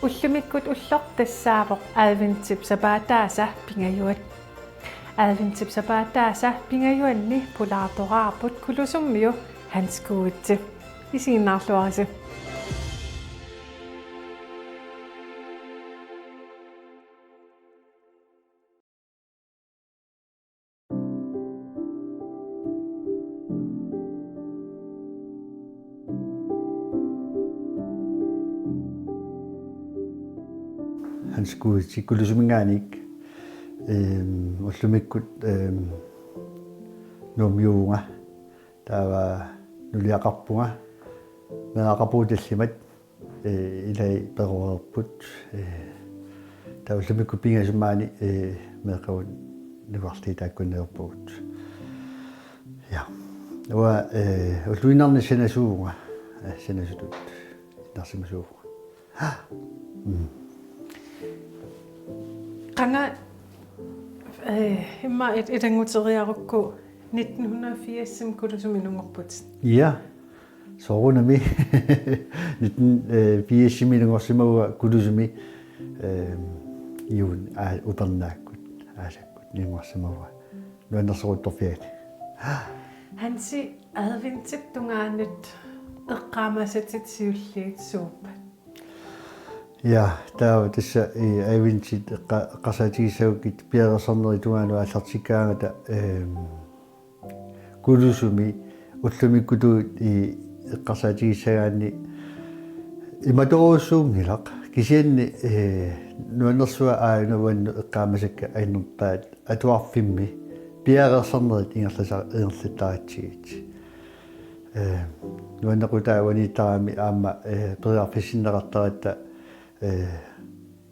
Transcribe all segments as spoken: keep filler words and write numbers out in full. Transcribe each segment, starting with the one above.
Ullumikkut ulloq tassaavoq adventip sapaataasa pingajuat. Adventip sapaataasa pingajuanni pulaartoraarput Kulusummiu Hans Kuitse. Isiginnaarluarisi. Hans Kuitse Kulusuminngaanniit, ehm, ullumikkut, ehm, Nuummiuvunga, taava nuliaqarpunga, meeraqarpugut tallimat, eh, ilai peroreerput, eh, taava ullumikkut pingasut maani, eh, meeqqavut nukarliit taakkunniarpugut. Ja. Uanga, eh, ulluinnarni sanasuuvunga, eh, sanasutut innarsimasuuvunga. Mm. Qanga, eh, immaqa it-, ilannguteriarukku nitten hundrede og firs-imi Kulusummi inunngorputit. Ja. Soorunami. Nitten, eh, firs-imi inunngorsimavunga Kulusummi, eh, juuni, aa, upernaakkut, aasakkut inunngorsimavunga. Nuannersoruttorfiani. Hansi, adventip tungaanut eqqaamasatit siulliit suuppat? Ja, taava tassa, eh, adventit eqqa-, eqqarsaatigissagukku piareersarnerit tungaanut aallartikkaangata, ehm, Kulusummi ullumikkutut, eh, eqqarsaatigissagaanni imatorujussuunngilaq. Kisianni, eh, nuannersuaq aajuna uannut eqqaamasakka annerpaat atuarfimmi piareersarnerit ingerlasa-, ingerlattaratsigit. Eh, nuannequtaa uaniittarami aamma, eh, periarfissinneqartaratta, eh,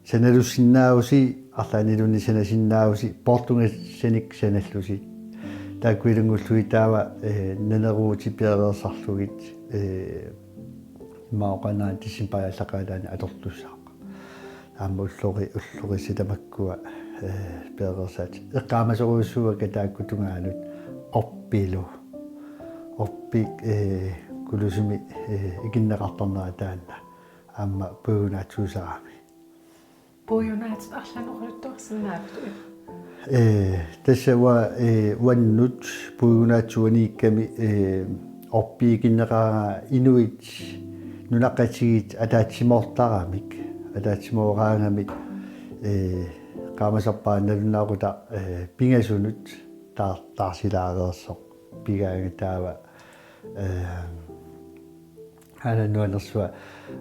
sanalussinnaavusi, arlaanniluunniit sanasinnaavusi, poortugassanik sanallusi. Taakku ilanngullugit taava, eh, naneruutit piareersarlugit, eh, immaqa oqarnera decembari aallaqqaataani atortussaaq. Aamma ullori-, ullorissat tamakkua, eh, piareersaatit. Eqqaamasorujussuuakka taakku tungaanut orpilu. Orpik, eh, Kulusummi, eh, ikinneqartarnera taanna. Aamma puigunaatsuusarami. Puigunaatsuut arlaannik oqaluttuarsinnaaviuk? Eh, tassa uanga, eh, uannut puigunaatsuup uaniikkami, eh, orpik ikinneqaraangat inuit nunaqqatigiit ataatsimoortaramik, ataatsimooraangamik, eh, eqqaamasarpara nalunaaquttaq, eh, pingasunut taar-, taarsilaareersoq pigaangat taava, eh, aana nuannersuaq.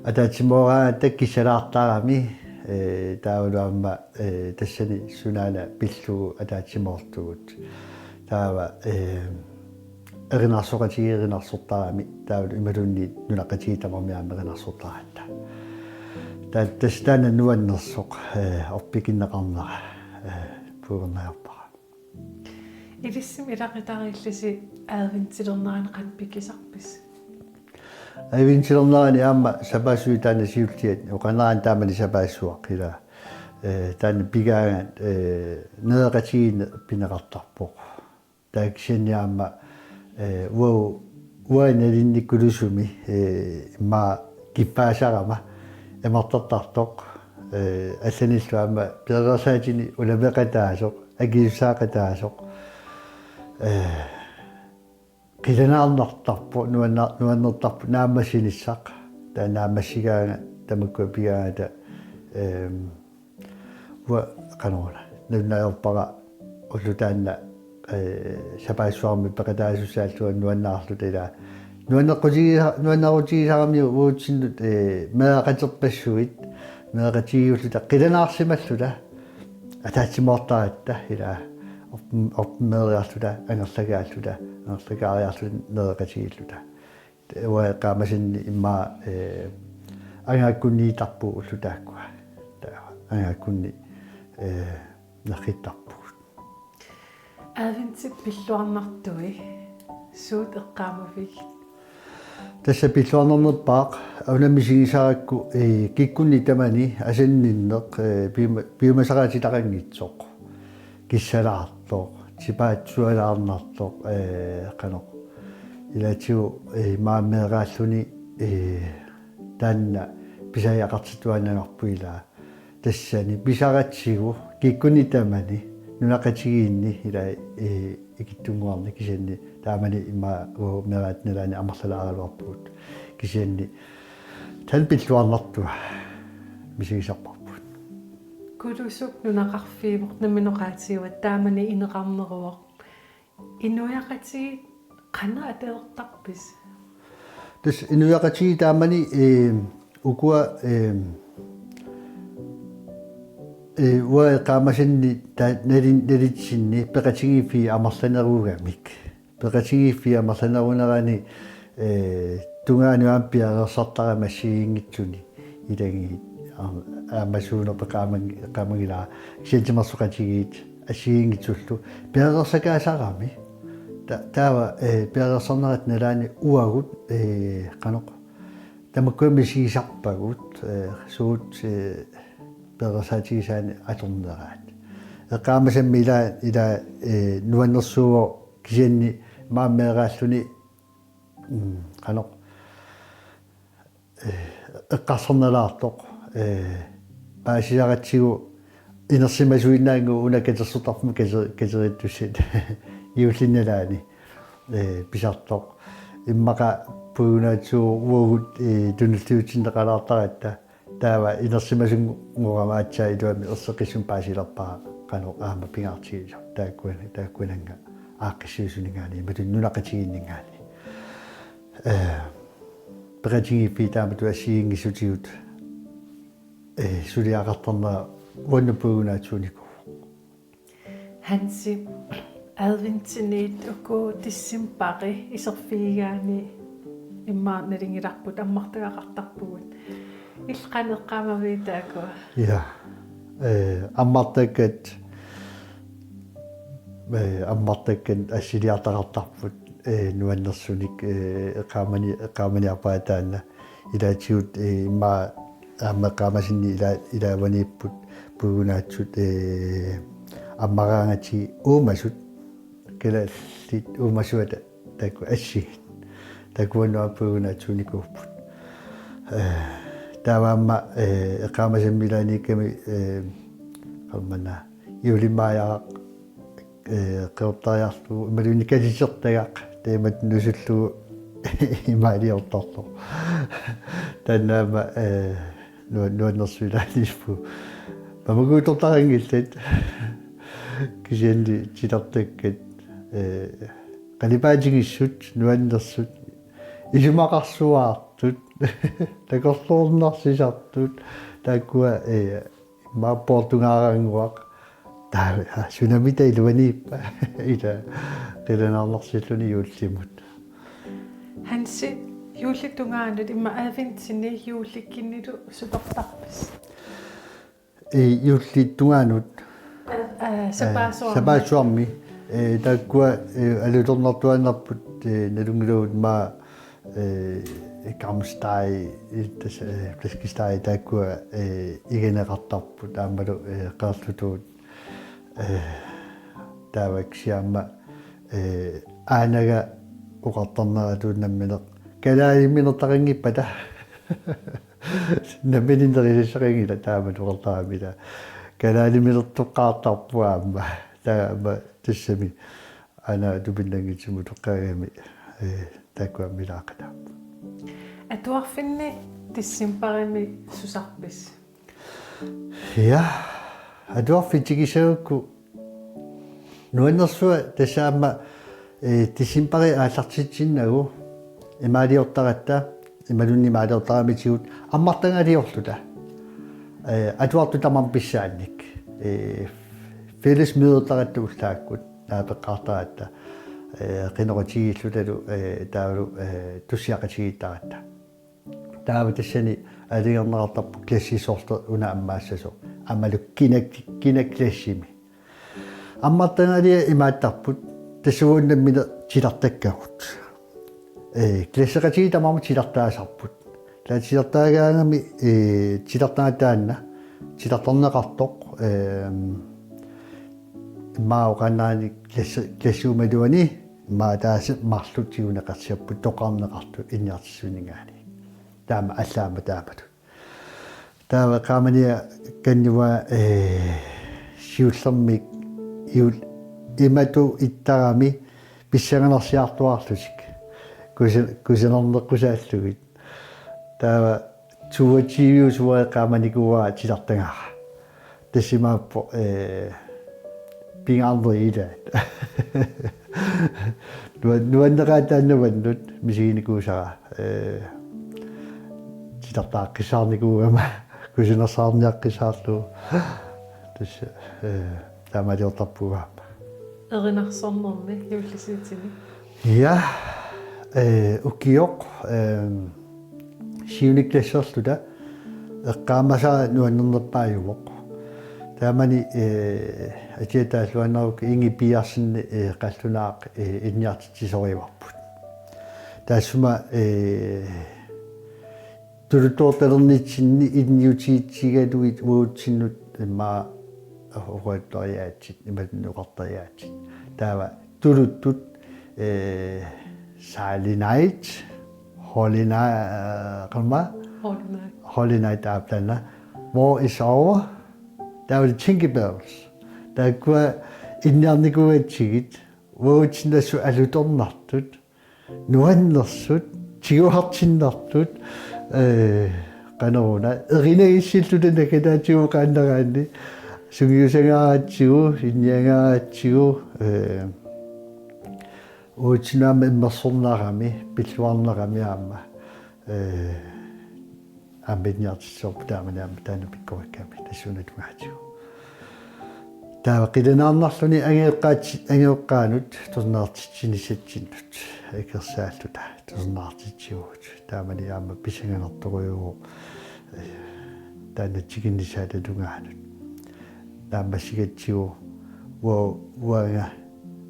Ataatsimooraangatta kissalaartarami, eh, taavalu aamma, eh, tassani sunaana pillugu ataatsimoortugut. Taava, eh, erinarsoqatigiit erinarsortarami, taavalu imaluunniit nunaqqatigiit tamarmik aamma erinarsortaratta. Ta-, tassa taanna nuannersoq, eh, orpik ikinneqarnera, eh, puigornariarpara. Ilissimi ilaqutariillusi adventilernerani qanoq pikisarpisi? Adventilernerani aamma sapaassuit taanna siulliit, oqarnerani taamani sapaassuaq ila. Eh, taanna pigaangat, eh, nereqatigiinneq pineqartarpoq. Taava kisianni aamma, eh, uagut, uagut nalinnik Kulusummi, eh, immaqa kiffaasarama imartartartoq, eh, allanillu aamma piareersaatini ulameqataasoq, akisussaaqataasoq. Eh, qilanaarnartarpoq, nuanna-, nuannertarpoq naammassinissaq. Taava naammassigaangat tamakkua pigaangata, ehm, uanga qanoruna. Nalunaarpara ulloq taanna, eh, sapaassuarmi peqataasussaalluta nuannaarluta ila. Nuanneqqutigisa-, nuannequtigisarami uatsinnut, eh, meeraqaterpassuit, meeraqatigiilluta, qilanaarsimalluta, ataatsimoortaratta ila, orp-, orpimeeriarluta, angerlakaalluta, angerlakaariarluta, nereqatigiilluta. Uanga eqqaamasanni immaqa, eh, angaakkunniittarpugut ullut taakkua. Taava angaakkunni, eh, nerrittarpugut. Adventip pilluarnartui suut eqqaamavigit? Tassa pilluarnarnerpaaq una misigisarakku, eh, kikkunnit tamanit asanninneq, eh, piuma-, piumasaqaatitaqanngitsoq. Kissalaartoq, tipaatsualaarnartoq, eh, qanoq. Ilaatigut, eh, maammeeraalluni, eh, taanna pisariaqartittuaannarpoq ilaa. Tassani pisaratsigu kikkunnit tamanit nunaqqatigiinni ilaa, ee, ikittunnguarnit kisianni taamani immaqa uagut meeraatit nalaanni amerlalaaraluarpugut kisianni taanna pilluarnartua misigisarparput. Kulusuk nunaqarfiuvoq nammineq oqaatigivat taamani ineqarneruvoq. Inuiaqatigiit qanoq atulertarpisi? Tassa inuiaqatigiit taamani, ee, ukua, ee, ee, uanga eqqaamasanni ta-, nalin-, nalitsinni peqatigiiffiit amerlanerugamik. Peqatigiiffiit amerlanerunerani, ee, tungaanut aamma piareersartarami assigiinngitsuni ilagiit, aam-, aamma suuneq peqaamang-, eqqaamanngilara, kisianni timersoqatigiit assigiinngitsullu piareersakaasarami. Ta-, taava, ee, piareersarnerata nalaani uagut, ee, qanoq, tamakkua misigisarpagut, ee, suut, ee, piareersaatigisaanni atorneraat. Eqqaamasami ilaa, ilaa, ee, nuannersuuvoq kisianni maani meeraalluni, mm, qanoq, ee, eqqarsarnalaartoq, ee, paasisaratsigu inersimasuinnaannguaq una katersortarfimmi kater-, katerittussat juullinalaani, ee, pisartoq. Immaqa puigunaatsuu uagut, ee, tunulliutinneqalaartaratta. Taava inersimasunngorama aatsaat iluamik erseqqissumik paasilerpara qanoq aamma pingaartigisoq. Taakkuan-, taakkuanannga aaqqissuisuninngaanniit, imatut nunaqqatigiinninngaanniit. Ee, peqatigiiffiit taamatut assigiinngissutigut, ee, suliaqartarnera uannut puigunaatsuu nikuuvoq. Hansi, adventiniit uku decembari iserfigigaanni immaqa nalunngilarput ammartagaqartarpugut. Illit qanoq eqqaamaviuk taakkua? Ja. Ee, ammartakkat, ee, ammartakkat assiliartaqartarput, ee, nuannersunik, ee, eqqaamani-, eqqaamaniarpara taanna. Ilaatigut, ee, immaqa aamma eqqaamasanni ila-, ilaavaniipput puigunaatsut, ee, ammaraangatigit uumasut, kalaallit uumasuata taakku assigit. Taakku uannut aamma puigunaatsuu nikuupput. Ee, taava aamma, ee, eqqaamasami ilaaniikkami, ee, qanormaanna, juulimaajara, ee, qerortariarlugu imaluunniit katisertagaq taamatut nusullugu imaaliortartoq. Taanna aamma, ee, nua-, nuannersuilaaniippu. Mamaguutortaranngillat. Kisianni titartakkat, ee, qalipaatigissut, nuannersut, isumaqarsuaartut, takorluuinnarsisaartut, taakkua, ee, immaqa poortungaarannguaq. Taava, aa, sunamita iluaniippa. Ila, qilanaarnarsilluni juullimut. Hansi, juullip tungaanut immaqa adventini juullikkunnilu sutortarpisi? Ee, juullip tungaanut. Aa, ee, sapaassuarmi. Sapaassuarmi. Ee, taakkua, ee, alutornartuaannarput, ee, nalunngilagut maa, ee, kamsteg, ee, tas-, ee, flæskesteg, taakkua, ee, iganeqartarput, aammalu, ee, qeerlutuut, ee, taava kisianni aamma, ee, aanaga oqartarneratuut nammineq kalaaliminertaqanngippata. Nammineq nerisassaqanngilaq taama oqartarami ila. Kalaaliminertoqqaartarpoq aamma. Taama tassami. Aana tupinnanngitsumut toqqaagami. Ee, taakku aamma ilaaqataapput. Atuarfinni decembarimi susarpisi? Ja, atuarfik tikissagukku nuannersua tassa aamma, ee, decembari aallartitsinnagu imaaliortaratta, imaluunniit imaaliortaramitigut ammartagaliorluta. Ee, atuartut tamarmik pissaannik. Ee, fællesmødertaratta ullaakkut, naapeqqaartaratta. Ee, qinnuteqatigiillutalu, ee, taavalu, ee, tussiaqatigiittaratta. Taava tassani aalajangerneqartarpoq klassi sorleq una ammaassasoq. Aammalu kina, kina klassimi. Ammartagaliat imaattarput, tassa uagut nammineq titartakkagut. Ee, klasseqatigiit tamarmik titartaasarput. Taava titartaagaangami, ee, titartagaq taanna, titartarneqartoq, ee, immaqa oqaannarani klassi, klassiup iluani, immaqa ataaseq marluk tiguneqarsimapput toqqarneqartut ilinniartitsisuninngaanniit. Taama allaat aamma taamatut. Taava eqqaamaniakkanni uanga, eh, siullermik iul-, imatut ittarami pissanganarsiartuaarlutik. Kusi-, kusanarneqqusaallugit. Taava toogtyve uanga eqqaamanikuuara titartagara. Tassa imaappoq, eh, pingaarnerit ilaat. Nua-, nuanneqaaq taanna uvannut misiginikuusara, eh, titartaaqqissaarnikuugama, kusanarsaarniaqqissaarlugu. Tassa, eh, taamaaliortarpunga aamma. Erinarsornermi juullisiutini. Ja, eh, ukioq, eh, syvende klasserluta eqqaamasara nuannernerpaajuvoq. Taamani, eh, atiataalluannarukkit Ingi Pedersen, eh, qallunaaq, eh, ilinniartitsisorivarput. Taassuma, eh, tuluttoortalernitsinni ilinniutigitsigalugit uatsinnut immaqa oqaluttuariaatsit, imatut oqartariaatsit. Taava tuluttut, eh, Silent Night, Holy Night, eh, qanormaa? Holy Night. Holy Night aap taanna. War is Over. Taava Jingle Bells. Taakkua ilinniarnikuugatsigit, uatsinnut assut alutornartut, nuannersut, tiguartinnartut, eh, qanoruna, erinagissilluta nakataatigut qaannaraanni, sungiusangaratsigu, ilinniagaratsigu, eh, uatsinnut aamma immersornerami, pilluarnerami aamma, eh, aamma ilinniartitsisorput taamani aamma taanna pikkorikkami tassuuna tungaatigut. Taava qilanaarnarluni angajoqqaatsi-, angajoqqaanut tusarnaartitsinissatsinnut akersaalluta tusarnaartitsivugut. Taamani aamma pissanganartorujuuvoq, eh, taanna tikinnissaata tungaanut. Naammassigatsigu ua-, uanga,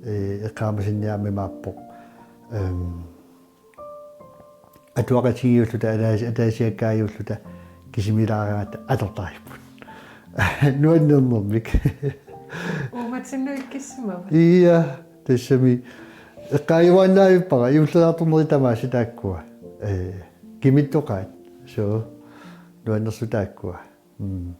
eh, eqqaamasanni aamma imaappoq, ehm, atuaqatigiilluta, ataas-, ataasiakkaajuulluta kisimiilaaraangatta atortaripput. Nuannernermik. Uumatinnut ikkissimavat. Ja, tassami. Eqqaajuaannaavippara, juulleriartornerit tamaasa taakkua. Eh, kimittoqaat. So, nuannersut taakkua. Mm.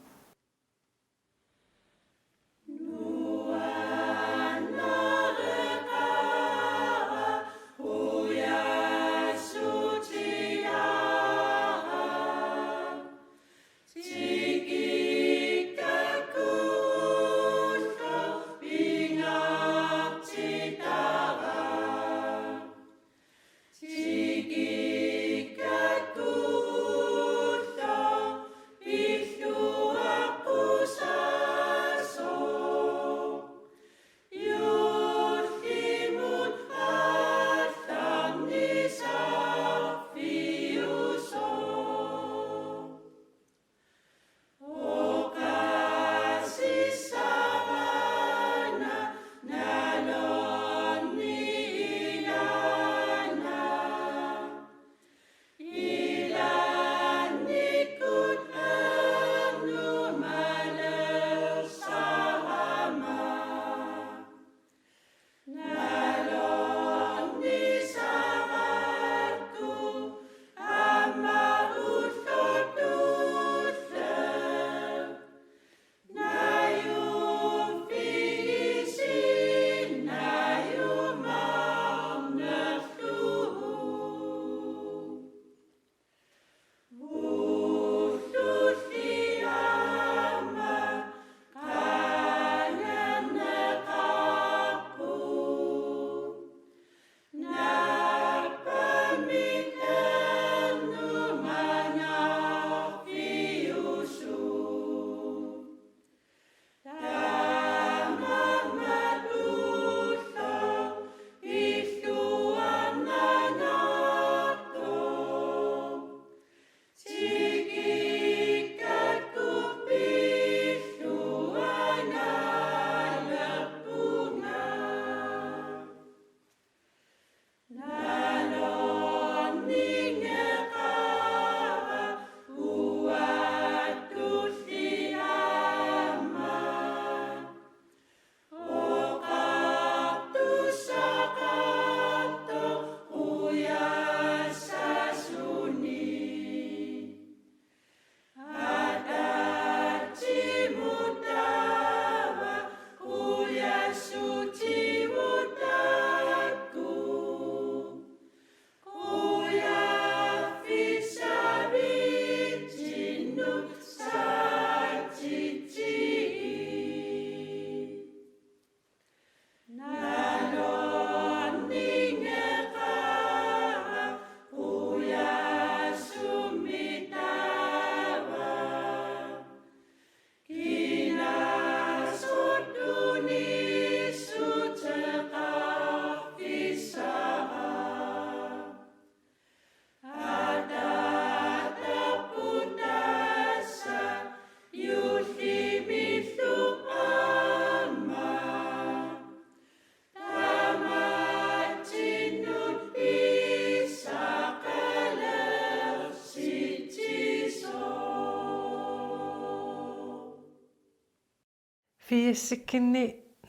Firsikkinni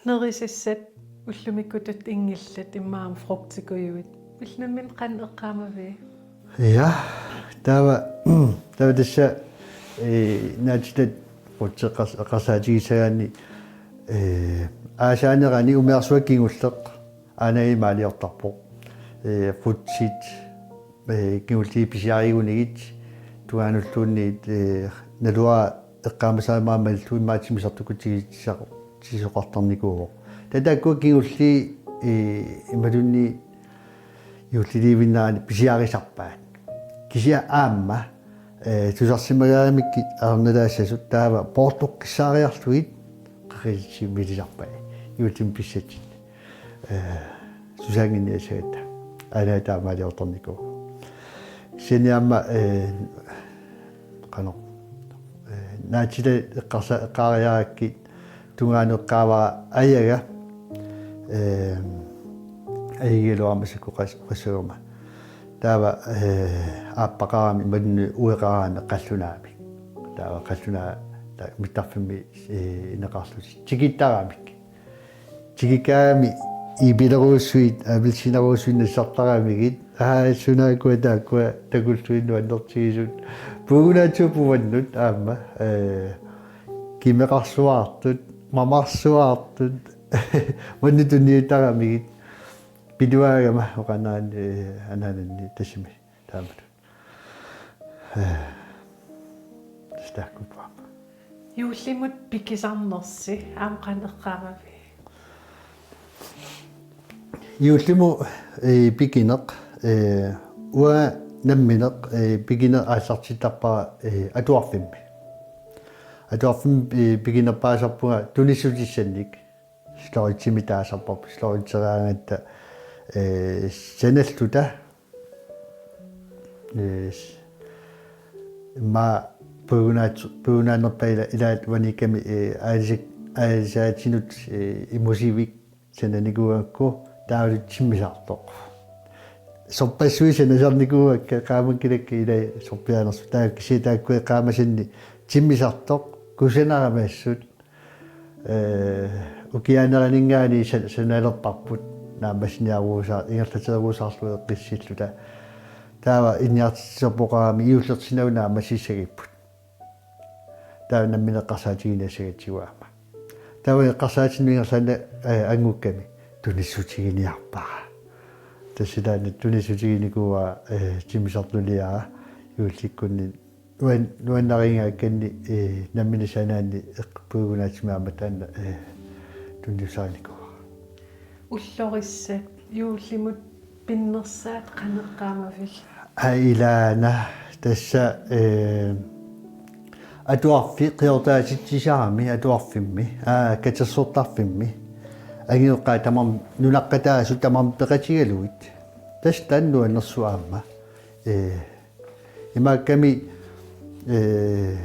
nerisassat ullumikkutut inngillat immaqa frugtikujuit. Illit nammineq qanoq eqqaamavigit? Ja, taava, taava tassa, eh, naatitat frugtit eqqars-, eqqarsaatigissagaanni, eh, aasaanerani umiarsuaq kingulleq aanaga imaaliortarpoq. Eh, frugtit, eh, kingulliit pisiarigunigit tungaanulluunniit, eh, naluara eqqaamasarimaa malillugu immaqa timmisartukutigissaqartarnikuuvoq. Taava taakkua kingulliit, eh, imaluunniit juulliliivinnerani pisiarisarpaat. Kisianni aamma, eh, tusarsimagaangamikkit ajornalaassasut taava poortoqqissaariarlugit qeqertitsivimmi ilisarpai juullimut pissatit. Eh, susaannginniassagatta. Aana taamaaliortarnikuuvoq. Kisianni aamma, eh, qanoq, eh, naatitat eqqarsa-, eqqaariarakkit tungaanut eqqaavara ajaga, eh, ajagigaluarama sakkoqas-, qassaguma. Taava, eh, aappaqarami imaluunniit ueqarami qallunaamik. Taava qallunaat taava mittarfimmi, eh, ineqarlutik. Tikittaramik. Tikikkaangami iipilerujussuit, appelsiinerujussuit nassartaramigit. Aa, sunaakkua taakkua takullugit nuannertigisut. Puigunaatsut puuannut aamma, eh, kimeqarsuartut, mamarsuartut, uannut tunniuttaramigit. Piluaagama oqarneranik, eh, anaananni tassami taamatut. Eh, tassa taakkua. Juullimut pikisarnersi aamma qanoq eqqaamavigit? Juullimut, eh, pikineq, eh, uanga nammineq, eh, pikineq aallartittarpara, eh, atuarfimmi. Atuarfimmi, eh, pikinerpaasarpunga tunissutissannik. Sløjdimik taasarparput, sløjderaangatta, eh, sanalluta. Eh, immaqa puigunaat-, puigunaannerpaat ila-, ilaat uaniikkami, eh, aalisat-, aalisaatinut, eh, imusivik sananikuugakku taavalu timmisartoq. Sorpassuit sanasarnikuuakka, qaamakkilakka ilai sorpiaanersut, taava kisianni taakkua qaamasanni timmisartoq, kusanarami assut. Eh, ukiaaneraninngaanniit sa-, sanalerparput naammassiniaruusaa-, ingerlateeruusaarlugu eqqissilluta. Taava ilinniartitsisorpoq oqarami juullersinnagu naammassissagipput. Taava nammineq eqqarsaatiginiassagatsigu aamma. Taava eqqarsaatinnut ingerlaannaq, eh, anngukkami tunissutiginiarpara. Tassa taanna tunissutiginikuuara, eh, timmisartuliara juullikkunni nuan-, nuannarigaakkanni, eh, nammineq sanaanni eq-, puigunaatsumik aamma taanna, eh, tunniussarinikuuara. Ullorissat juullimut pinnersaat qanoq eqqaamavigit? Aa, ilaana tassa, eh, atuarfik qiortaatitsisarami atuarfimmi, aa, katersortarfimmi. Angineqaat tamarmik nunaqqataasut tamarmik peqatigalugit. Tassa taanna nuannersoq aamma. Eh, imaakkami, eh,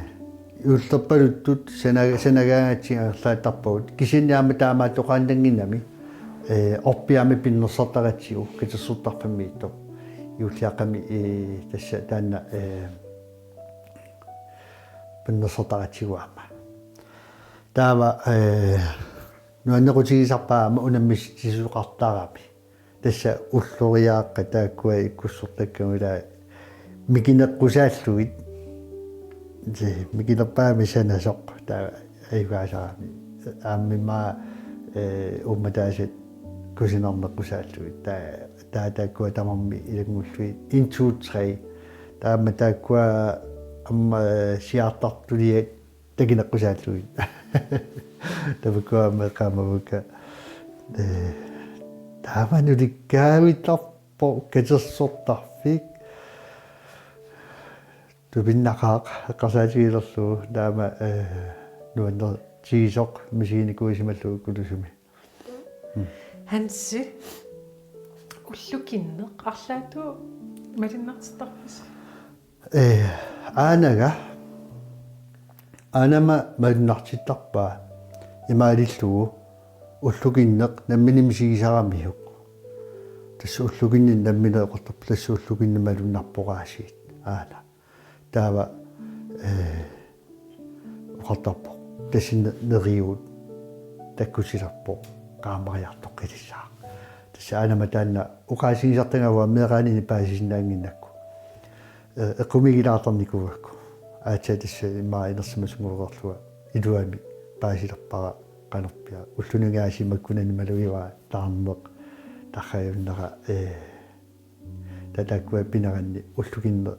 juullerpaluttut sana-, sanagaangatsigit angerlaattarpagut. Kisianni aamma taamaattoqaannannginnami, eh, orpiaamik pinnersartaratsigu katersortarfimmiittoq. Juulliaqqami, eh, tassa taanna, eh, pinnersartaratsigu aamma. Taava, eh, nuannequtigisarpara aamma unammisitsisoqartarami. Tassa ulloriaaqqat taakkua ikkussortakkagut ilaa mikineqqusaallugit. Ti-, mikinerpaamik sanasoq taava ajugaasarami. Aamma immaqa, eh, uummataasat kusanarneqqusaallugit. Taava, taava taakkua tamarmik ilanngullugit en, to, tre. Taava aamma taakkua aamma, eh, siaartartuliat takineqqusaallugit. Tamakku aamma eqqaamavakka. Eh, taama nulikkaavittarpoq katersortarfik. Tupinnaqaaq eqqarsaatigilerlugu taama, eh, nuannertigisoq misiginikuusimallugu ukkulusumi. Hansi, ullukinneq arlaatigut malunnartittarpisi? Eh, aanaga, aanama malunnartittarpaa imaalillugu ullukinneq nammineq misigisaramiuk. Tassa ullukinneq nammineq oqartarpoq, tassa ullukinneq malunnarpoq aasiit. Aana. Taava, eh, oqartarpoq. Tassa ne-, neriuut. takkutilerpoq, qaamariartoqqilissaaq. Tassa aanama taanna oqaasigisartagara uanga meeraanini paasisinnaannginnakku. Eh, eqqumiigilaartarnikuugakku. Aatsaat tassa immaqa inersimasunngorlunga iluamik paasilerpara qanorpiaq. Ullunungaasiit makkunani malugivara taarneq tarrajunnera, eh, taava taakkua pineranni ullukinneq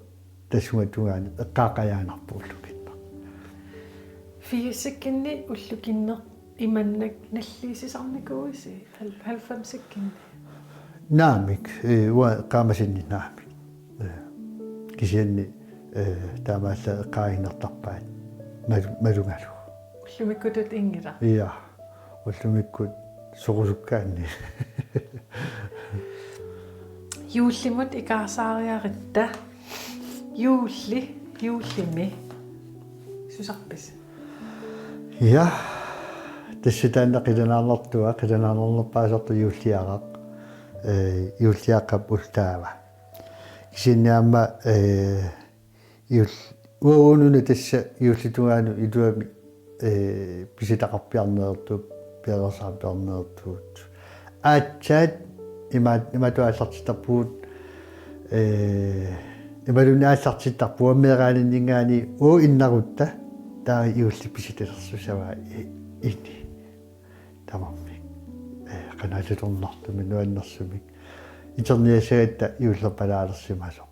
tassunga tungaanut eqqaaqqajaannarpoq ullukinneq. Firsikkinni ullukinneq imannak nalliussisarnikuuisi hal-, halvfemsikkinni? Naamik, eh, uanga eqqaamasanni naamik. Eh, kisianni, eh, taamaallaat eqqaaginnartarpaat malu-, malugalugu. Ullumikkutut inngila? Ja, ullumikkut soqusukkaanni. Juullimut ikaarsaariaratta. Juulli, juullimi. Susarpisi? Ja, tassa taanna qilanaarnartua, qilanaarnerpaasartoq juulliaraq. Eh, juulliaqqap ullut taava. Kisianni aamma, eh, juul-, uagununa tassa juullip tungaanut iluamik, eh, pisutaqarpiarneertugut, piareersarpiarneertugut. Aatsaat ima-, imatut aallartittarpugut, eh, imaluunniit aallartittarpugut meeraaninninngaanniit uagut innarutta taava juulli pisutalersussavaa i-, ini. Tamarmik. Eh, qanoq alutornartumik nuannersumik. Iterniassagatta juullerpalaalersimasoq.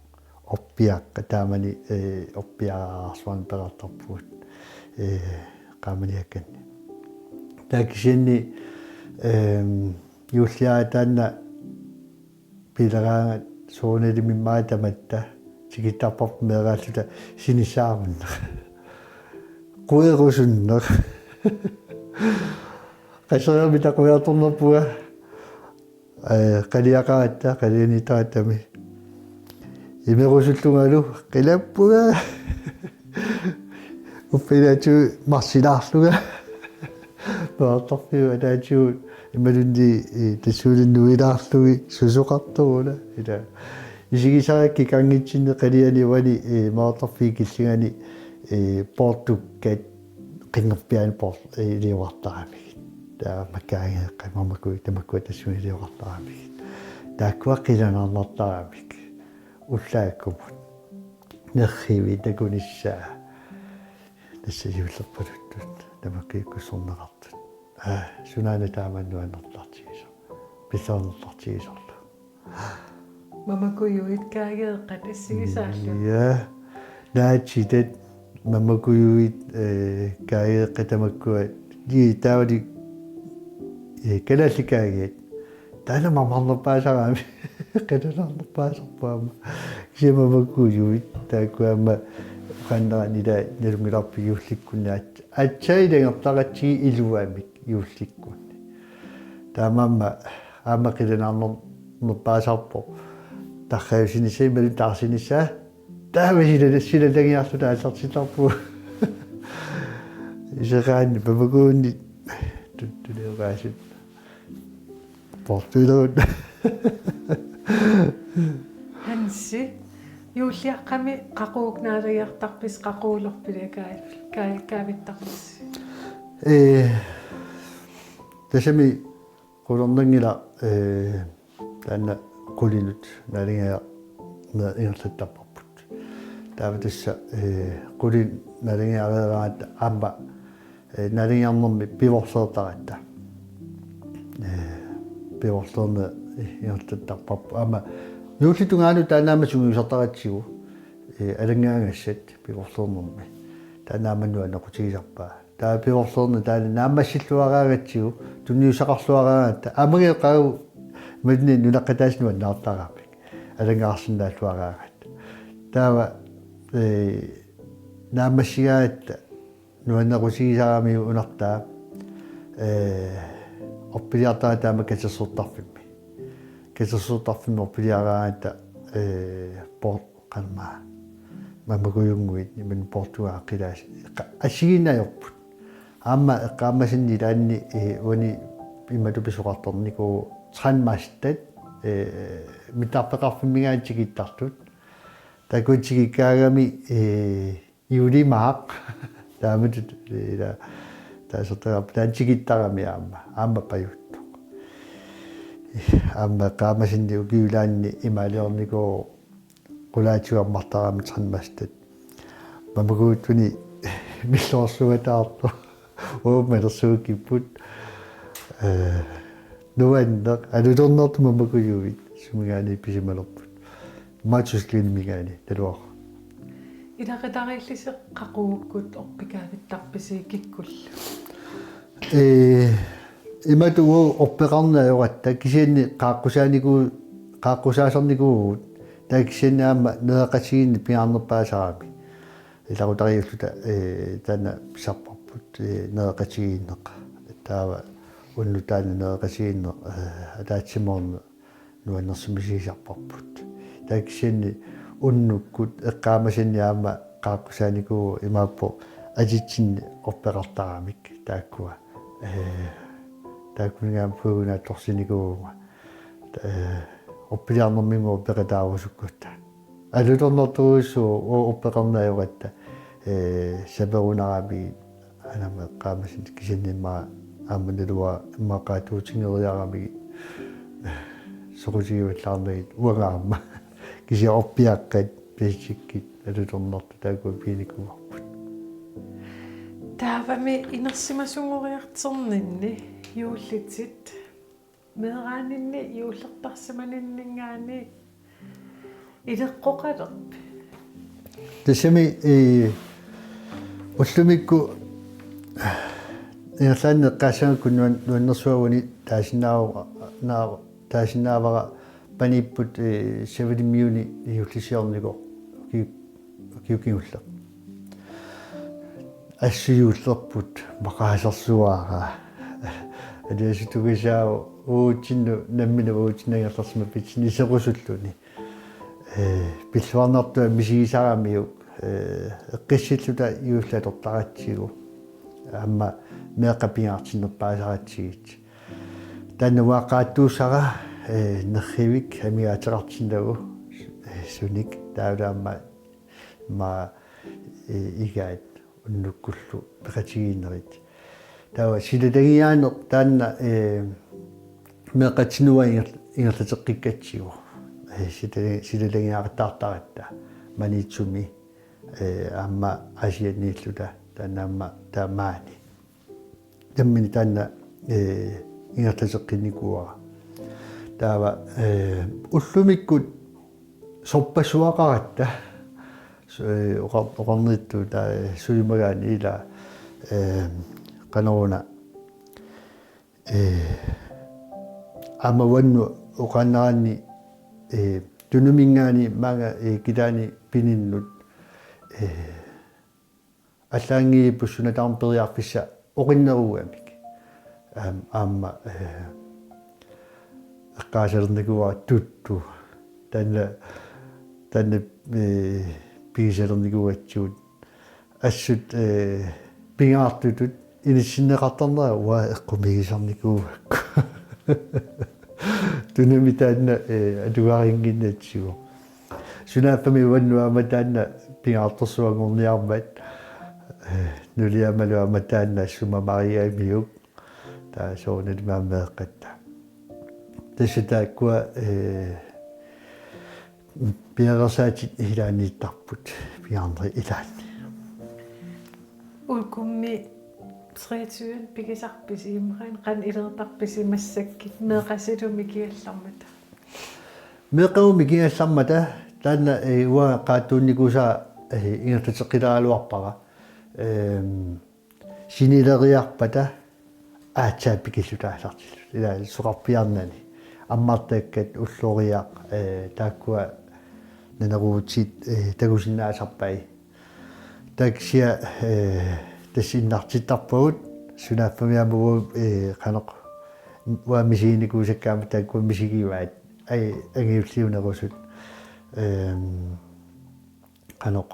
Orpiaq, taamani, eh, orpiararsuarnik peqartarpugut. Eh, qaamaniakkanni. Taava kisianni, ehm, juulliaraq taanna pileraangat soorunalimi immaqa tamatta tikittarparput meeraalluta sinissaarunneq. Querusunneq. Qaseriarmita quiartornerpunga. Eh, qaliaqaratta, qalianiittarattami. Imerusullungalu, qilappunga. Uppa ilaatigut marsilaarlunga. Maartorfiup ataatigut imaluunniit, eh, tassuulinnut ilaarlugit susoqartoruna. Ila. Isigisarakkit kanngitsinni qaliani uani, eh, maartorfiit killingani, eh, poortukkat qinngerpiaani poor-, eh, iliorartaramigit. Taava makaageeqqat mamakui tamakkua tassunga iliorartaramigit. Taakkua qilanaarnartaramik. Ullaakkumut. Nerrivik takunissaa. Tassa juullerpaluttut. Tamakkiikkussorneqartut. Aa, sunaana taama nuannertartigisoq. Pilluarnertartigisorlu. Mamakujuit kaageeqqat assigisaallu. Ja. Naatsitat mamakujuit, eh, kaageeqqat tamakkua. Ii, taavali, eh, kalaallit kaageeqqat. Taanna mamarnerpaasarami. Qilanaarnerpaasarpoq aamma. Kisianni mamakujuit. Taakkua aamma qanneranila nalunngilarput juullikkunni aat-, aatsaat ilanngartaratsigit iluamik juullikkunni. Taamaammat aamma qilanaarnerpaasarpoq. Tarrajussinissaa imaluunniit taarsinissaa. Taava sila-, silallagiarluta aallartittarpugut. Iseqaanni papakuunni tuttuliugaasut. Portuilerut. Hansi, juulliaqqami qaqugu naalagiartarpisi, qaqugu orpiliakai-, kai-, kaavittarpisi? Eh, tassami qularnanngilaq, eh, taanna qulinut naalagiarneq ingerlattarparput. Taava tassa, eh, qulinut naalagiareeraangatta aamma, eh, naalagiarnermi pivorleertaratta. Eh, pivorleerneq ingerlattarparput. Aamma juullip tungaanut taanna aamma sungiusartaratsigu, eh, alanngaagassaat pivorleernermi. Taanna aamma nuannequtigisarpaa. Taava pivorleerneq taanna naammassilluaraangatsigu, tunniussaqarluaraangatta. Aamma geqqaru manni nunaqqataasut nuannaartaramik. Alanngaarsinnaalluaraangatta. Taava, eh, naammassigaangatta nuannequtigisarami unartaa, eh, orpiliartaratta aamma katersortarfimmi. Katersortarfimmi orpiliaraangatta, eh, poor-, qanormaa. Mamakujunnguit, imannak poortugaat qilaas-, qa-, assigiinnarput. Aamma eqqaamasanni ilaanni, eh, uani imatut pisoqartarnikuuvoq tretten mastat, eh, mittarfeqarfimminngaanniit tikittartut. Taakku tikikkaangami, eh, juulimaaq. Taamatut, eh, ila, Taasartagaq taanna tikittarami aamma, aamma pajuttoq. Aamma eqqaamasanni ukiulaanni imaaliornikuuvoq qulaatigut ammartaraami Trendmasteri. Mamaguutuni millorsuataartoq. Uuma malersuukipput. Eh, nuanneq, alutornartumik mamagujuit, suminngaanniit pisimalerput. Matusliniminngaanniit, taluaq. Ilaqutariillusi qaqugukkut orpikaavittarpisi kikkullu? Eh, imatut uagut orpeqarneq ajoratta, kisianni qaaqqusaaniku-, qaaqqusaasarnikuuvugut, taava kisianni aamma nereqatigiinneq pingaarnerpaasarami. Ilaqutariilluta, eh, taanna pisarparput, eh, nereqatigiinneq. Taava unnuk taanna nereqatigiinneq, eh, ataatsimoorneq nuannersunik misigisarparput. Taava kisianni unnukkut eqqaamasanni aamma qaaqqusaanikuuvoq imaappoq atitsinni orpeqartaramik taakkua. Eh, taakkuninnga puigunaattorsinikuuvunga. Eh, orpiliarnerminnguaq peqataarusukkutta. Alutornartorujussuuvoq u-, orpeqarneq ajoratta, eh, saperunarami anama eqqaamasanni kisianni immaqa aamma naluara immaqa qaatuutinngereeramigit soqutigivallaarnagit uanga aamma. Kisianni orpiaqqat, plastikkit, alutornartut taakkua piginikuuarput. Taavami inersimasungoriartorninni juullutit meeraaninni juullertarsimaninninngaanniit ileqqoqalerpit? Tassami, eh, ullumikkut ingerlaannaq eqqaassagakku nuan-, nuannersuaq uani taasinnaava-, naava-, taasinnaavara paniipput, eh, Sevenimiuni juullisiornikoq uki-, ukioq kingulleq. Assut juullerput maqaasersuara. Aliasutut tukisaavoq uagutsinnut nammineq uagutsinnut angerlarsimappatsinnik iserusulluni. Eh, pilluarnartua misigisaramiuk, eh, eqqissilluta juullit atortaratsigu. Aamma meeqqat pingaartinnerpaasaratsigit. Taanna uanga qaattuussara, eh, nerrivik amigaateqartinnagu, eh, sunik taavalu aamma, aamma, eh, igaat unnukkullu peqatigiinnerit. Taava silatagiaaneq taanna, eh, meeqqatsinnut uanga inger-, ingerlateqqikkatsigu. Eh, silata-, silatagiaqattaartaratta Maniitsumi, eh, aamma Aasianniilluta taanna aamma taava maani. Nammineq taanna, eh, ingerlateqqinnikuuara. Taava, eh, ullumikkut sorpassuaqaratta. Su-, eh, oqar-, oqarnittut taava, eh, sujumagaanni ila, eh, qanoruna. Eh, aamma uannut oqaannaraanni, eh, Tunumiminngaanniit maanga, eh, kitaani pininnut, eh, allaanngiipput suna tamarmi periarfissaq oqinnerugamik. Aam-, aamma, eh, eqqaasalernikuuara Tuttu. Taanna, taanna, eh, pigisalernikuugatsigu. Assut, eh, pingaartutut inissinneqartarnera uanga eqqumiigisarnikuugakku. Tunumi taanna, eh, atugarinnginnatsigu. Sunaaffami uannut aamma taanna pingaartorsuanngorniarmat, eh, nuliamalu aamma taanna sumamariamiuk. Taava soorunalimi aamma meeqqatta. Tassa taakkua, eh, piareersaatit ilaanniittarput, pingaarnerit ilaanni. Ukummi treogtyve pigisarpisi immaqa qanoq ileertarpisi massakkut meeqqasilumi mikigallarmata? Meeqqagummi mikigallarmata, taanna, eh, uanga qaattuunnikuusara, eh, ingerlateqqilaaraluarpara. Ehm, sinileriarpata aatsaat pikilluta aallartilluta. Ila soqarpiarnani. Ammartakkat, ulloriaq, eh, taakkua naneruutit, eh, takusinnaasarpai. Taava kisianni, eh, tassa innartittarpagut, sunaaffami aamma uagut, eh, qanoq, uanga misiginikuusakka aamma taakkua misigivaat, ai, angajulliunerusut. Ehm, qanoq.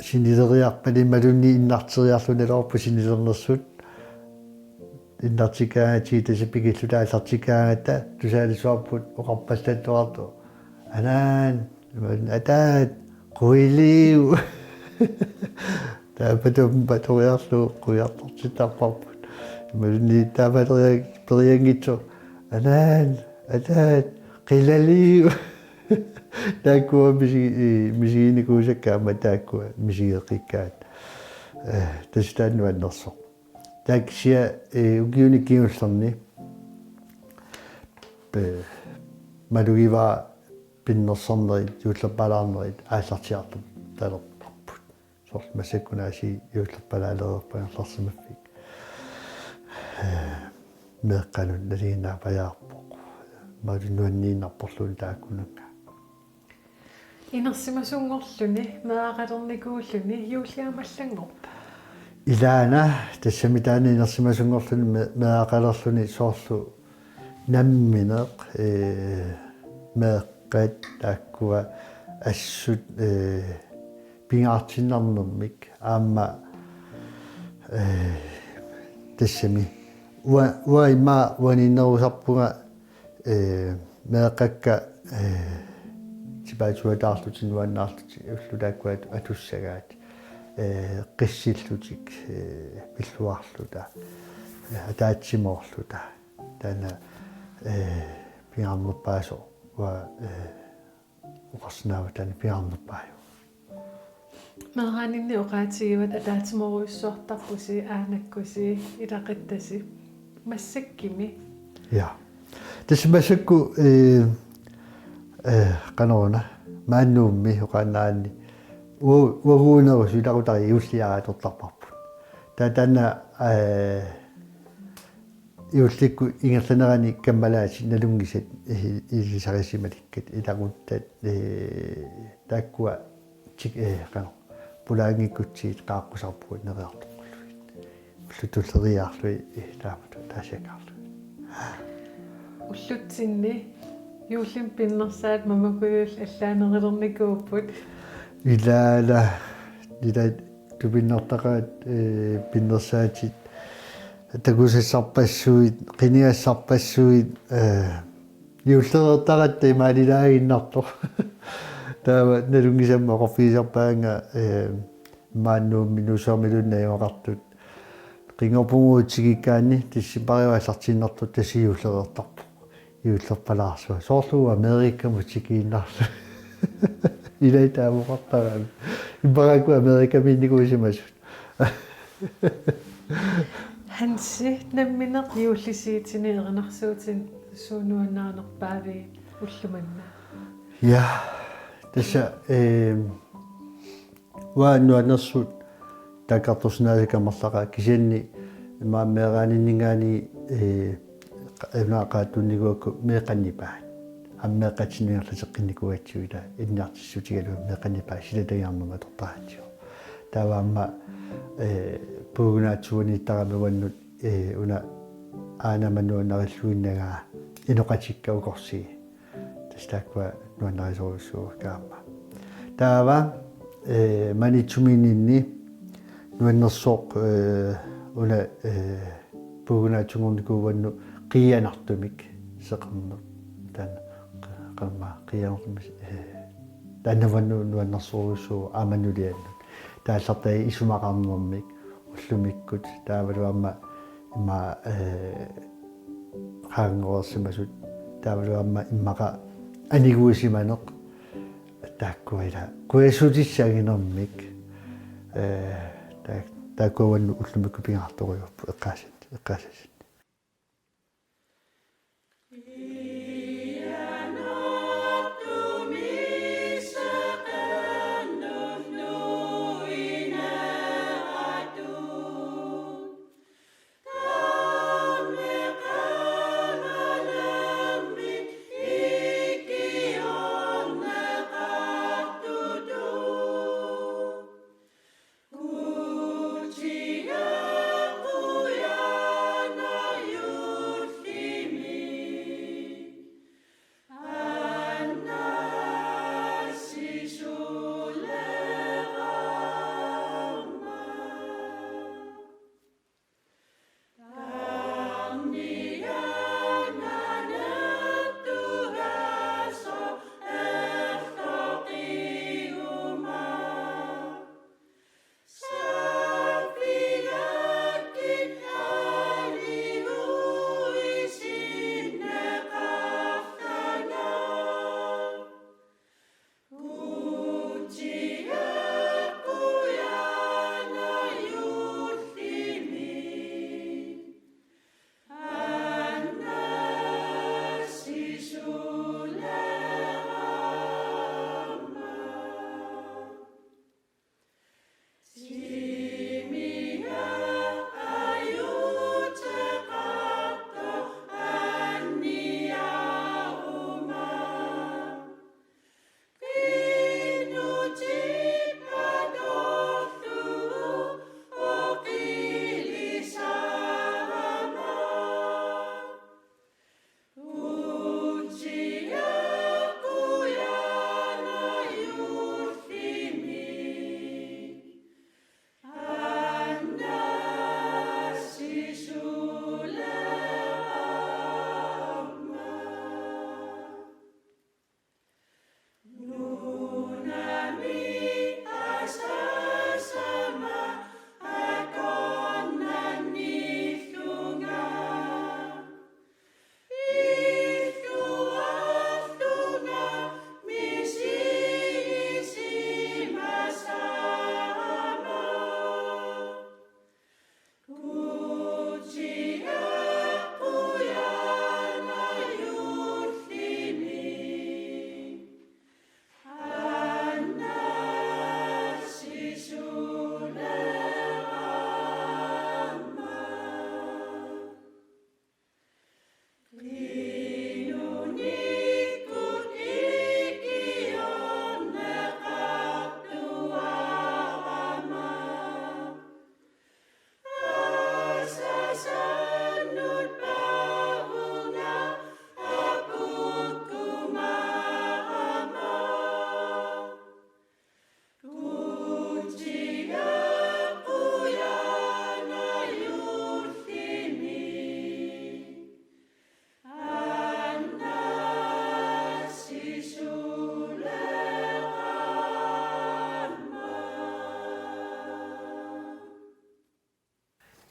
Sinileriarpata imaluunniit innarteriarluni naluarput sinilernersut. Innartikkaangatsigit tassa pikilluta aallartikkaangatta tusaalisuarput oqarpallattuartoq: Anaan, imaluunniit: Ataat, quiliu. Taava patum patoriarlugu quiartortittarparput. Imaluunniit taamaaleriarlugu perianngitsoq: Anaan, ataat, qilaliu. Taakkua misigi-, ii, misiginikuusakka aamma taakkua misigeqqikkaat. Eh, tassa taanna nuannersoq. Taava kisianni, eh, ukiuni kingullerni, pe-, malugivara pinnersarnerit, juullerpaalaarnerit aallartiartortalerparput. Soorlu massakkut aasiit juullerpaalaalereerput angerlarsimaffik. Eh, meeqqanut nalinginnaapajaarpoq. Imaluunniit nuanniinnarporluunniit taakkununnga. Inersimasunngorluni, meeraqalernikuulluni, juulli aamma allanngorpa? Ilaana, tassami taanna inersimasunngorluni me-, meeraqalerluni soorlu nammineq, eh, meeqqat taakkua assut, eh, pingaartinnarnermik aamma, eh, tassami. Ua-, uanga immaqa uaniinnerusarpunga, eh, meeqqakka, eh, tipaatsuataarlutik nuannaarlutik ullut taakkua atu-, atussagaat, eh, qissillutik, eh, pilluarluta, eh, ataatsimoorluta. Taanna, eh, pingaarnerpaasoq uanga, eh, oqarsinnaavara taanna pingaarnerpaajuvoq. Meeraaninni oqaatigivat ataatsimoorujussuartarpusi, aanakkusi, ilaquttasi. Massakkumi? Ja. Tassa massakkut, eh, eh, qanoruna, maani Nuummi oqaannaraanni, u-, uaguunerusut ilaqutariit juulliaat atortarparput. Taava taanna, eh, juullikkut ingerlanerani kammalaatit nalunngisat i-, ilisarisimalikkat, ilaquttat, eh, taakkua tik-, eh, qanoq, pulaanngikkutsigit qaaqqusarpugut neriartoqqullugu. Ullut tulleriiaarlugit, eh, taamatut ataasiakkaarlugit. Ullutsinni juullimi pinnersaat Mamakujulli allaanerilernikuupput. Ilaana, ila tupinnartaqaat, eh, pinnersaatit takusassarpassuit, qinigassarpassuit, eh, juullereertaratta imaalilaaginnartoq. Taava nalunngisamma oqarfigisarpaannga, eh, maani Nuummi Nuussuarmiluunniit najugaqartut. Qinngorpunguutsikikkaanni decembariup aallartiinnartoq tassa juullereertarpoq. Juullerpalaarsuaq. Soorlu Amerikamut tikiinnarlugu. Ilai taamoqartarami. Immaqakkut Amerikamiinnikuusimasut. Hansi, nammineq juullisiitini erinarsuutini suut nuannarinerpaavigit ulloq manna? Ja, tassa, eh, uanga nuannersuut taakkartorsinnaasakka amerlaqaat, kisianni immaqa meeraaninninngaanniit, eh, qa-, una oqaatiginnikuugakku meeqqannipaat. Aamma meeqqatsinnut ingerlateqqinnikkuugatsigu, ila ilinniartitsissutigalugu meeqqannipaat silatagiarnermut atortaratsigu. Taava aamma, eh, puigunaatsuaniittarami uannut, eh, una aanama nuannarilluinnagaa inoqatikka ukorsii. Tassa taakkua nuannarisorujussuuakka aamma. Taava, eh, Maniitsumiinninni nuannersoq, eh, una, eh, puigunaatsunngornikuuvoq uannut qiianartumik seqerneq. Taanna qa-, qamma qiianartumik, eh, taanna uannut nuannersorujussuuvoq aamma nuliannut. Taallartai isumaqarnermik ullumikkut. Taavalu aamma immaqa, eh, qaangereersimasut, taavalu aamma immaqa aniguisimaneq, taakkua ila qujassutissat anginermik, eh, taa-, taakkua uannut ullumikkut pingaartorujuupput eqqaasat-, eqqaasassanni.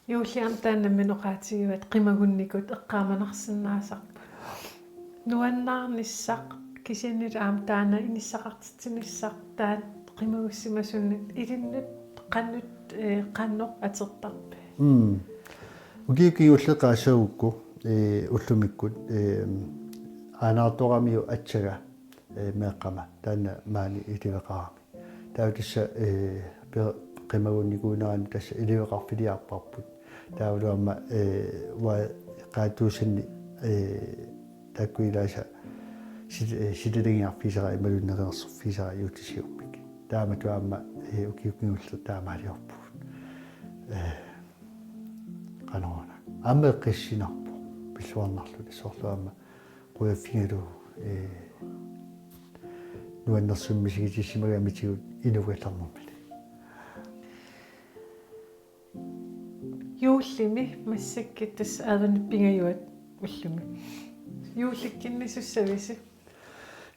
Juulli aamma taanna nammineq oqaatigivat qimagunnikut eqqaamanarsinnaasarput. Nuannaarnissaq kisianni aamma taanna inissaqartitsinissaq taanna qimagussimasunut ilinnut qanoq, eh, qanoq atortarpit? Mm. Ukiut kingulliit qaassuugukku, eh, ullumikkut, eh, aanaartoramiu atsaga, eh, meeqqama taanna maani iliveqarami. Taava tassa, eh, pe-, qimagunnikuunerani tassa iliveqarfiliarparput. Taavalu aamma, eh, uanga qaatuusanni, eh, taakku ilaasa sil-, eh, silatagiarfigisara imaluunniit nerinersorfigisara juullisiummik. Taamatut aamma, eh, ukiut kingulliit taamaaliorpugut. Eh, qanoruna. Aamma eqqissinarpoq. Pilluarnarluni soorlu aamma qujaffigalugu, eh, nuannersumik misigitissimagaanni inuugallarnermini. Juullimi massakkut tassa adventit pingajuat ullumi. Juullikkunni sussavisi?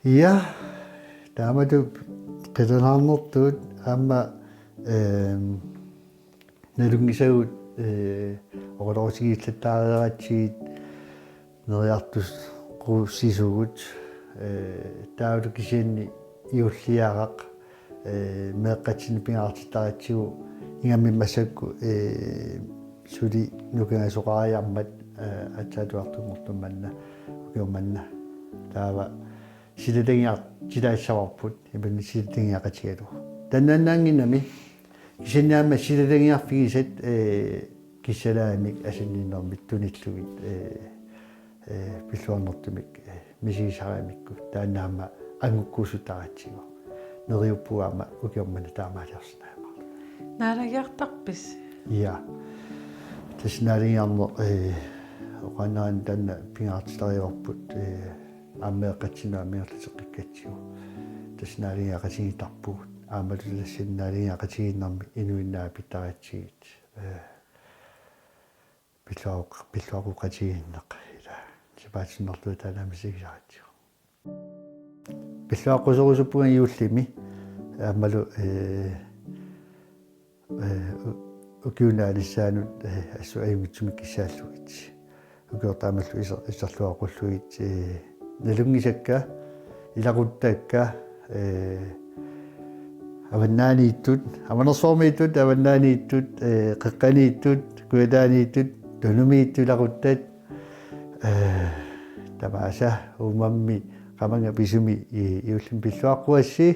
Ja, taamatut qilanaarnertut aamma, ehm, nalunngisagut, eh, oqaloqatigiillattaareeratsigit neriartuussisugut, eh, taavalu kisianni juulliaraq, eh, meeqqatsinni pingaartittaratsigu ingammik massakkut, eh, suli nukangasoqariarmat, eh, aatsaat atuartunngortoq manna, ukioq manna. Taava silatagiartilaassavarput, imanna silatagiaqatigalugu. Taannaannaannginnami, kisianni aamma silatagiarfigisat, eh, kissalaamik asanninnermik tunillugit, eh, eh, pilluarnertumik, eh, misigisaramikku. Taanna aamma angukkuusuttaratsigu. Neriuppunga aamma ukioq manna taamaaliorsinnaajumaarlunga. Naalagiartarpisi? Ja. Tassa naalagiarneq, eh, oqaannarani taanna pingaartitarivarput, eh, aamma meeqqatsinni aamma ingerlateqqikkatsigu. Tassa naalagiaqatigiittarpugut. Aammalu tassa naalagiaqatigiinnermi inuinnaat pittaratsigit. Eh, pilluaqu-, pilluaqquqatigiinneq ila sapaatsinnerlugu taanna misigisaratsigu. Pilluaqquserusuppunga juullimi aammalu, eh, eh, u-, ukiup naanissaanut, eh, assut ajunngitsumik kissaallugit. Ukiortaamallu iser-, iserluaqqullugit, eh, nalunngisakka, ilaquttakka, eh, avannaaniittut, Avanersuarmiittut, avannaaniittut, eh, qeqqaniittut, kujataaniittut, tunumiittut ilaquttat, eh, tamaasa uummammi qamannga pisumi i-, juullimi pilluaqquassi,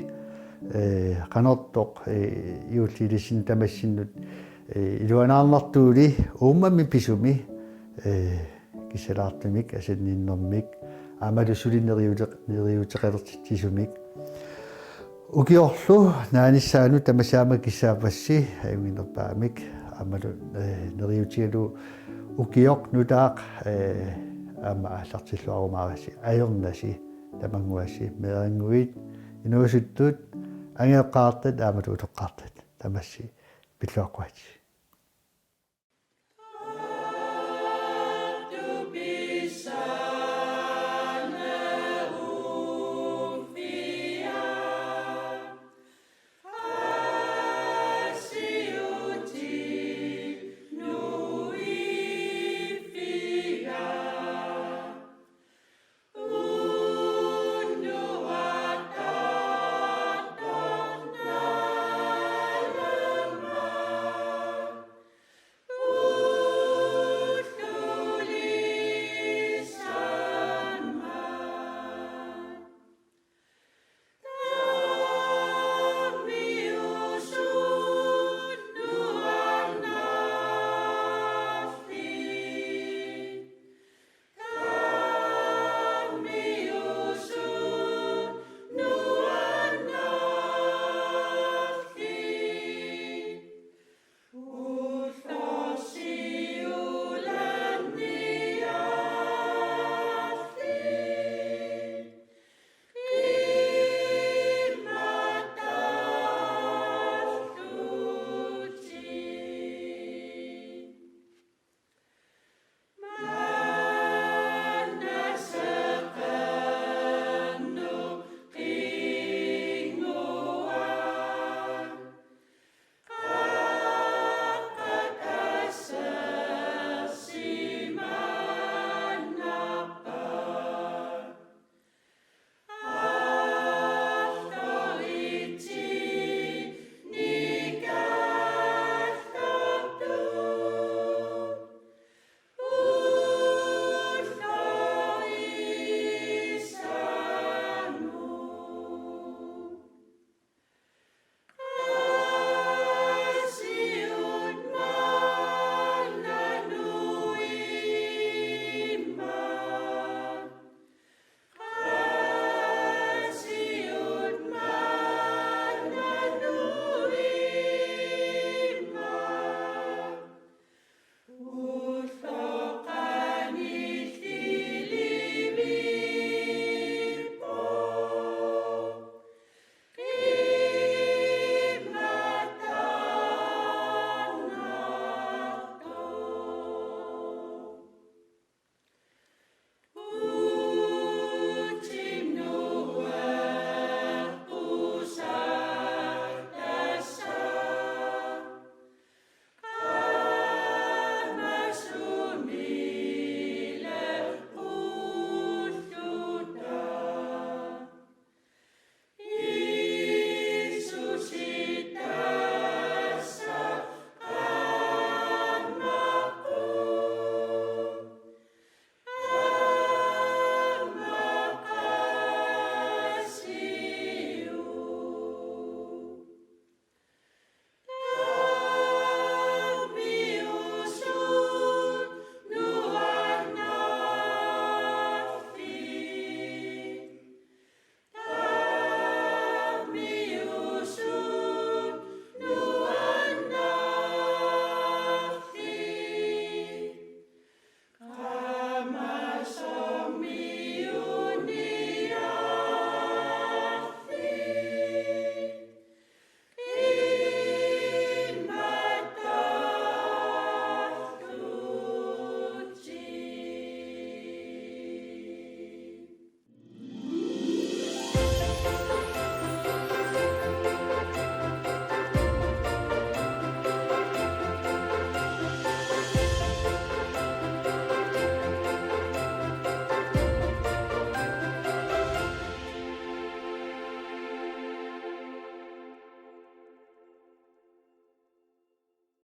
eh, qanortoq, eh, juulli ilissinnut tamassinnut, eh, iluanaarnartuuli uummammi pisumi, eh, kissalaartumik, asanninnermik, aammalu suli neriuuteq-, neriuuteqalertitsisumik. Ukiorlu naanissaanut tamassi aamma kissaappassi ajunnginnerpaamik, aammalu, eh, neriuutigalugu ukioq nutaaq, eh, aamma aallartilluarumaarassi, ajornasi, tamannguassi, meerannguit, inuusuttut, angajoqqaartat, aammalu utoqqaartat, tamassi, pilluaqquat.